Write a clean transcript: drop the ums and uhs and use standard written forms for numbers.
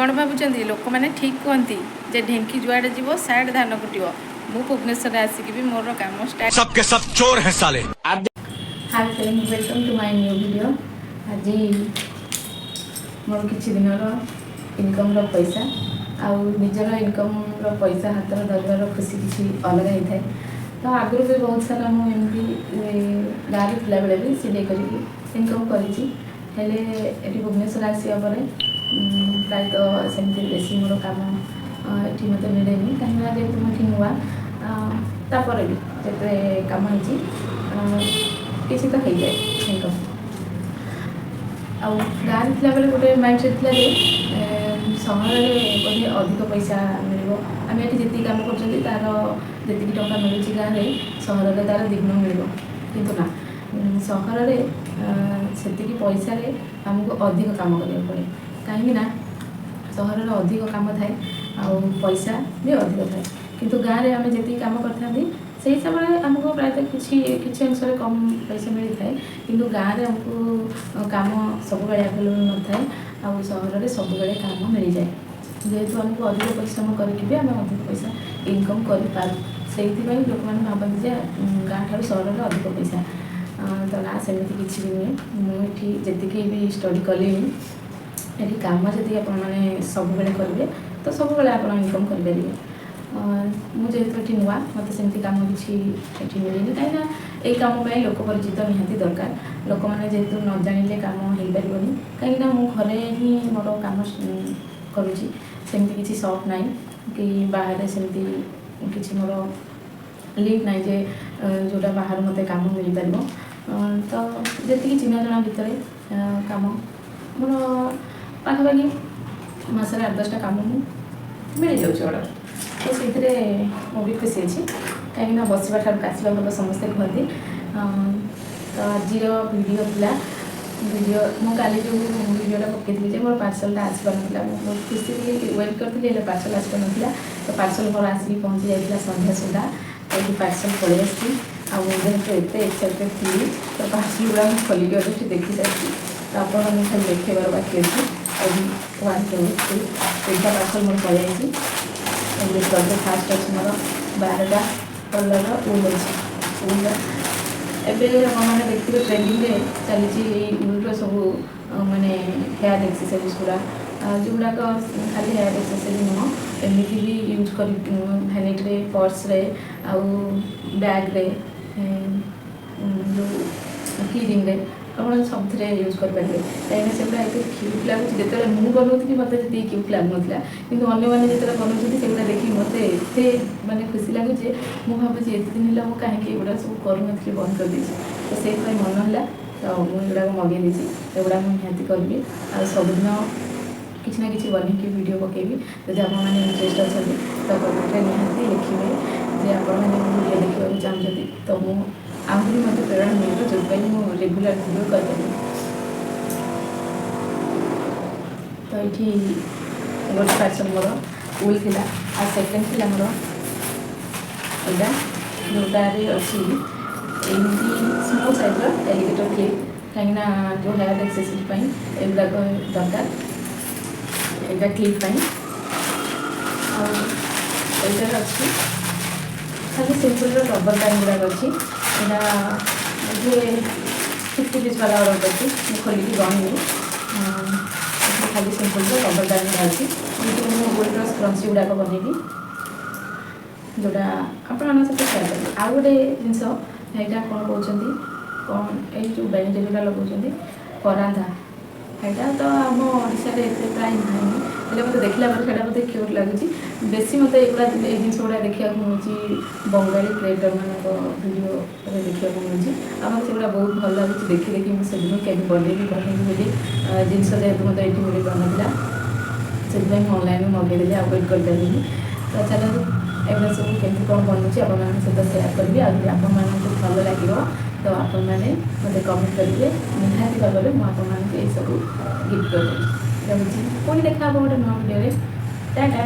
କ'ଣ ଭାବୁଛନ୍ତି? ଲୋକମାନେ ଠିକ୍ କୁହନ୍ତି ଯେ ଢେଙ୍କି ଯୁଆଡ଼େ ଯିବ ସିଆଡ଼େ ଧାନ କୁଟିବ। ମୁଁ ଭୁବନେଶ୍ୱରରେ ଆସିକି ବି ମୋର କାମ ଷ୍ଟାର୍ଟ सबके सब चोर हैं साले। Hi friend, welcome to my new video. ଆଜି ମୋର କିଛି ଦିନର ଇନକମ୍ର ପଇସା ଆଉ ନିଜର ଇନକମ୍ର ପଇସା ହାତରେ ଧରିବାର ଖୁସି କିଛି ଅଲଗା ହେଇଥାଏ। ତ ଆଗରୁ ବି ବହୁତ ସାରା ମୁଁ ଏମିତି ଗାଁରେ ଥିଲାବେଳେ ବି ସିଲେଇ କରିକି ଇନକମ୍ କରିଛି। ହେଲେ ଏଠି ଭୁବନେଶ୍ୱର ଆସିବା ପରେ ପ୍ରାୟତଃ ସେମିତି ବେଶୀ ମୋର କାମ ଏଠି ମୋତେ ମିଳେନି, କାହିଁକିନା ଯେହେତୁ ମୁଁ ଏଠି ନୂଆ। ତାପରେ ବି ଯେତେ କାମ ହେଇଛି, କିଛି ତ ହେଇଯାଏ ଇନକମ୍। ଆଉ ଗାଁରେ ଥିଲାବେଳେ ଗୋଟେ ମାଇଣ୍ଡ ସେଟ୍ ଥିଲା ଯେ ସହରରେ ବୋଧେ ଅଧିକ ପଇସା ମିଳିବ। ଆମେ ଏଠି ଯେତିକି କାମ କରୁଛନ୍ତି, ତା'ର ଯେତିକି ଟଙ୍କା ମିଳୁଛି ଗାଁରେ, ସହରରେ ତା'ର ଦ୍ୱିଗୁଣ ମିଳିବ। କିନ୍ତୁ ନା, ସହରରେ ସେତିକି ପଇସାରେ ଆମକୁ ଅଧିକ କାମ କରିବାକୁ ପଡ଼େ, କାହିଁକି ନା ସହରରେ ଅଧିକ କାମ ଥାଏ ଆଉ ପଇସା ବି ଅଧିକ ଥାଏ। କିନ୍ତୁ ଗାଁରେ ଆମେ ଯେତିକି କାମ କରିଥାନ୍ତି, ସେଇ ହିସାବରେ ଆମକୁ ପ୍ରାୟତଃ କିଛି କିଛି ଅଂଶରେ କମ୍ ପଇସା ମିଳିଥାଏ। କିନ୍ତୁ ଗାଁରେ ଆମକୁ କାମ ସବୁବେଳେ ଆଭେଲେବଲ୍ ନଥାଏ ଆଉ ସହରରେ ସବୁବେଳେ କାମ ମିଳିଯାଏ। ଯେହେତୁ ଆମକୁ ଅଧିକ ପରିଶ୍ରମ କରିକି ବି ଆମେ ଅଧିକ ପଇସା ଇନକମ୍ କରିପାରୁ, ସେଇଥିପାଇଁ ଲୋକମାନେ ଭାବନ୍ତି ଯେ ଗାଁ ଠାରୁ ସହରରେ ଅଧିକ ପଇସା। ତ ନା, ସେମିତି କିଛି ବି ନୁହେଁ। ମୁଁ ଏଠି ଯେତିକି ବି ଷ୍ଟଡ଼ି କଲିଣି, ଏଠି କାମ ଯଦି ଆପଣମାନେ ସବୁବେଳେ କରିବେ ତ ସବୁବେଳେ ଆପଣ ଇନକମ୍ କରିପାରିବେ। ମୁଁ ଯେହେତୁ ଏଠି ନୂଆ, ମୋତେ ସେମିତି କାମ କିଛି ଏଠି ମିଳିନି, କାହିଁକିନା ଏଇ କାମ ପାଇଁ ଲୋକ ପରିଚିତ ନିହାତି ଦରକାର। ଲୋକମାନେ ଯେହେତୁ ନ ଜାଣିଲେ କାମ ହେଇପାରିବନି, କାହିଁକିନା ମୁଁ ଘରେ ହିଁ ମୋର କାମ କରୁଛି। ସେମିତି କିଛି ସପ୍ ନାହିଁ କି ବାହାରେ ସେମିତି କିଛି ମୋର ଲିଙ୍କ୍ ନାହିଁ ଯେ ଯେଉଁଟା ବାହାରୁ ମୋତେ କାମ ମିଳିପାରିବ। ତ ଯେତିକି ଚିହ୍ନା ଜଣା ଭିତରେ କାମ ମୋର ପାଖାପାଖି ମାସରେ 8-10ଟା କାମ ମୁଁ ମିଳିଯାଉଛି ଅର୍ଡ଼ର। ତ ସେଇଥିରେ ମୁଁ ବି ଖୁସି ଅଛି, କାହିଁକିନା ବସିବା ଠାରୁ କାଶିବା ଭଲ ସମସ୍ତେ କୁହନ୍ତି। ତ ଆଜିର ଭିଡ଼ିଓ ଥିଲା, ଭିଡ଼ିଓ ମୁଁ କାଲି ଯେଉଁ ଭିଡ଼ିଓଟା ପକାଇଥିଲି ଯେ ମୋର ପାର୍ସଲଟା ଆସିପାରୁନଥିଲା, ମୁଁ ବହୁତ ଖୁସି ଥିଲି, ୱେଟ୍ କରିଥିଲି, ହେଲେ ପାର୍ସଲ ଆସିପାରୁନଥିଲା। ତ ପାର୍ସଲ ମୋର ଆସିକି ପହଞ୍ଚି ଯାଇଥିଲା ସନ୍ଧ୍ୟା ସୁଦ୍ଧା। ଏଇଠି ପାର୍ସଲ ପଳେଇ ଆସିଛି। ଆଉ ମୁଁ ଯେହେତୁ ଏତେ ଏକ୍ସାଇଟେଡ଼ ଥିଲି, ତ ପାର୍ସଲ ଗୁଡ଼ା ମୁଁ ଖୋଲିକି ଅଲରେଡ଼ି ଦେଖି ସାରିଛି। ତ ଆପଣମାନଙ୍କୁ ଖାଲି ଦେଖେଇବାର ବାକି ଅଛି। ଆଉ ୱାନ୍, ଟୁ, ଥ୍ରୀ, ତିନିଟା ପାର୍ସଲ ମୋର ପଳେଇ ଆସିଛି। ଏବେ ଦେଖିବାକୁ ଫାଷ୍ଟ ଅଛି ମୋର 12ଟା କଲର୍ର ଉଲ୍ ଅଛି। ଉଲ୍ର ଏବେ ଆପଣମାନେ ଦେଖିଥିବେ, ଟ୍ରେଣ୍ଡିଂରେ ଚାଲିଛି ଏଇ ଉଲ୍ର ସବୁ ମାନେ ହେୟାର ଏକ୍ସେସରିଜ୍ ଗୁଡ଼ା, ଯେଉଁଗୁଡ଼ାକ ଖାଲି ହେୟାର ଏକ୍ସେସରି ନୁହଁ, ଏମିତି ବି ୟୁଜ୍ କରି ଭ୍ୟାନିଟିରେ, ପର୍ସରେ ଆଉ ବ୍ୟାଗ୍ରେ, ଯେଉଁ କି ରିଙ୍ଗରେ, ଆପଣ ସବୁଥିରେ ୟୁଜ୍ କରିପାରିବେ, କାହିଁକିନା ସେଗୁଡ଼ା ଏତେ କ୍ୟୁଟ୍ ଲାଗୁଛି। ଯେତେବେଳେ ମୁଁ ବନଉଥିଲି, ମୋତେ ସେତିକି କ୍ୟୁଟ୍ ଲାଗୁନଥିଲା, କିନ୍ତୁ ଅନ୍ୟମାନେ ଯେତେବେଳେ ବନଉଛନ୍ତି, ସେଗୁଡ଼ା ଦେଖିକି ମୋତେ ଏତେ ମାନେ ଖୁସି ଲାଗୁଛି ଯେ ମୁଁ ଭାବୁଛି ଏତେ ଦିନ ହେଲା ମୁଁ କାହିଁକି ଏଗୁଡ଼ା ସବୁ କରୁନଥିଲି, ବନ୍ଦ କରିଦେଇଛି। ତ ସେଇଥିପାଇଁ ମନ ହେଲା, ତ ମୁଁ ଏଗୁଡ଼ାକ ମଗେଇ ଦେଇଛି। ଏଗୁଡ଼ା ମୁଁ ନିହାତି କରିବି ଆଉ ସବୁଦିନ କିଛି ନା କିଛି ବନେଇକି ଭିଡ଼ିଓ ପକାଇବି। ଯଦି ଆପଣମାନେ ଇଣ୍ଟରେଷ୍ଟ ଅଛନ୍ତି, ତ କମେଣ୍ଟରେ ନିହାତି ଲେଖିବେ ଯେ ଆପଣମାନେ ମୋ ଭିଡ଼ିଓ ଦେଖିବାକୁ ଚାହୁଁଛନ୍ତି। ତ ମୁଁ ଆହୁରି ମୋତେ ପ୍ରେରଣା ମିଳିବ, ଯେଉଁଥିପାଇଁ ମୁଁ ରେଗୁଲାର ଭିଡ଼ିଓ କରିପାରିବି। ତ ଏଇଠି ଗୋଟେ ପାର୍ସଲ ମୋର ଉଲ୍ ଥିଲା ଆଉ ସେକେଣ୍ଡ ଥିଲା ମୋର ଏଇଟା, ଯେଉଁଟାରେ ଅଛି ଏମିତି ସ୍ମଲ୍ ସାଇଜ୍ର ଏଲିଗେଟର କ୍ଲିପ୍, କାହିଁକିନା ଯେଉଁ ହେୟାର ଏକ୍ସେସରି ପାଇଁ ଏଗୁଡ଼ାକ ଦରକାର, ଏଇଟା କ୍ଲିପ୍ ପାଇଁ। ଆଉ ଏଇଟାରେ ଅଛି ଖାଲି ସିମ୍ପଲ୍ର ରବର ବ୍ୟାଣ୍ଡ ଗୁଡ଼ାକ ଅଛି। ଏଇଟା ବୋଧେ 50 ପିସ୍ ବାଲା ଅର୍ଡ଼ର କରିଛି, ମୁଁ ଖୋଲିକି ଗଣିନି। ଏଥିରେ ଖାଲି ସିମ୍ପଲ୍ର ରବର ବ୍ୟାଣ୍ଡ ଗୁଡ଼ା ଅଛି, ଯେଉଁଥିରେ ମୁଁ ଗୋଲ୍ଡର ସ୍କ୍ରଞ୍ଚି ଗୁଡ଼ାକ ବନେଇବି, ଯେଉଁଟା ଆପଣମାନଙ୍କ ସହିତ ସେୟାର କରିବି। ଆଉ ଗୋଟେ ଜିନିଷ, ଏଇଟା କ'ଣ କହୁଛନ୍ତି, କ'ଣ ଏଇ ଯେଉଁ ବେଣୀରେ ଯେଉଁଟା ଲଗାଉଛନ୍ତି, ପରାନ୍ଧା। ଏଇଟା ତ ଆମ ଓଡ଼ିଶାରେ ଏତେ ପ୍ରାୟ ନାହିଁ, ହେଲେ ମୋତେ ଦେଖିଲା ପରେ ସେଇଟା ମୋତେ କ୍ୟୁଟ୍ ଲାଗୁଛି ବେଶୀ। ମୋତେ ଏଗୁଡ଼ା, ଏଇ ଜିନିଷ ଗୁଡ଼ା ଦେଖିବାକୁ ମିଳୁଛି ବଙ୍ଗାଳୀ କ୍ରିଏଟର୍ମାନଙ୍କ ଭିଡ଼ିଓରେ ଦେଖିବାକୁ ମିଳୁଛି ଆଉ ମୋତେ ସେଗୁଡ଼ା ବହୁତ ଭଲ ଲାଗୁଛି। ଦେଖି ଦେଖି ମୁଁ ସେଦିନ କେବେ ବନେଇବି ବନେଇବି ବୋଲି, ଜିନିଷ ଯେହେତୁ ମୋତେ ଏଇଠି ମିଳିପାରୁନଥିଲା, ସେଥିପାଇଁ ମୁଁ ଅନଲାଇନ୍ରୁ ମଗେଇଦେଲି, ଆଉ ୱେଟ୍ କରିପାରିଲିନି। ତ ଚାଲନ୍ତୁ, ଏଗୁଡ଼ା ସବୁ କେମିତି କ'ଣ ବନୁଛି ଆପଣମାନଙ୍କ ସହିତ ସେୟାର କରିବି। ଆଉ ଯଦି ଆପଣମାନଙ୍କୁ ଭଲ ଲାଗିବ, ତ ଆପଣମାନେ ମୋତେ କମେଣ୍ଟ କରିବେ। ନିହାତି ଭାବରେ ମୁଁ ଆପଣମାନଙ୍କୁ ଏଇସବୁ ଗିଫ୍ଟ କରିଦେବି। ରହୁଛି, ପୁଣି ଦେଖା ହେବ ଗୋଟେ ନୂଆ ଭିଡ଼ିଓରେ। ଟାଟା।